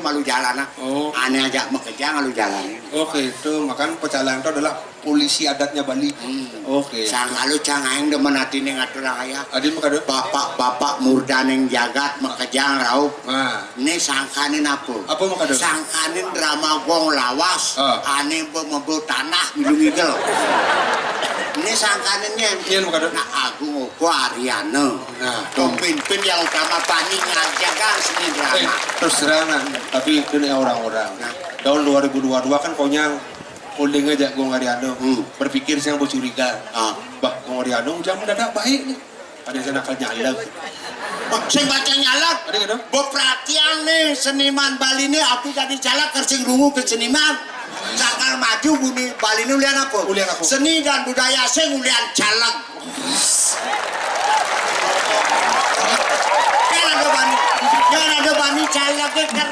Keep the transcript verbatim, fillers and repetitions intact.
Lalu jalan ah. Oh. Ané ajak makejang lalu jalan. Oke, itu makanya pecalang itu adalah polisi adatnya Bali. Hmm. Oke. Sangka lu cang aing demen atiné ngatur ayah. Adi makadé? Bapak-bapak murdaning jagat makejang rauh. Nah. Né sangkanin apa? Apa makadé? Sangkanin drama gong lawas. Ah. Ané be-, mebo tanah milu ngigel. Né sangkanin nyén. Nyén makadé? Nah, Agung Ogo Ariana. Nah, pemimpin yang utama bani ngajagang seni drama. Eh, terus terang, nah, tapi itu nih orang-orang. Nah. Tahun dua ribu dua puluh dua kan konyang, unding aja Gong Ariano. Hmm. Berpikir siang bercuriga. Ah. Bah, Gong Ariano ujang mendadak baik nih. Ada yang nakal nyaleg. Bah, sing baca nyaleg. Ada gitu? Beperhatian nih seniman Bali nih, aku jadi caleg kersing rungu ke seniman. Sangkal maju bumi Bali ini ulian apa? Ulian apa? Seni dan budaya sing ulian caleg. Kan ada bani, kan ada bani caleg kan.